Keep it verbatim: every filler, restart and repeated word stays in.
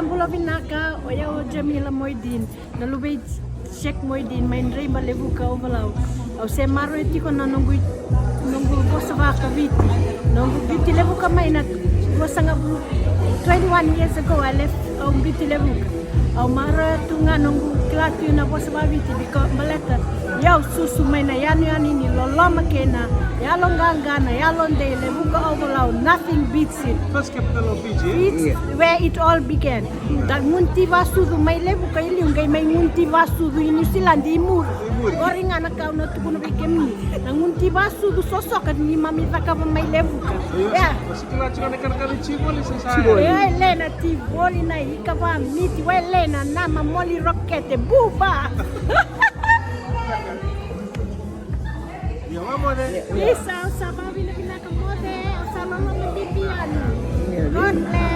Bula vinaka, o yau o Jamila Moidin, na luve i Sheikh Moidin mai Dreiba, Levuka, Ovalau. Au se maroroya tiko na noqu, noqu vosa vakaviti. Noqu biuti Levuka mai na ruasagavulu, twenty-one years ago I left, au biuti Levuka. Au maroroya tu ga noqu kila tu na vosa vakaviti because baleta o yau susu mai na yanuyanu ni loloma kei na yaloqaqa, na yalodei, Levuka, Ovalau, nothing beats it. First capital of Fiji. It's where it all began. Na gunu ti vakasucu mai Levuka i liu qai mai gunu ti vakasucu i Niusiladi i muri. Qori ga na ka au na tukuna vei kemuni. Na gunu ti vakasucu sosoka ni mami cakava mai Levuka. Ia. Tivoli. E lena Tivoli na ika vamiti, wa lena nama moli rokete buba. Ia, wa moce. Isa, au sa vavinavinaka moce, au sa loloma bibi yani. God bless.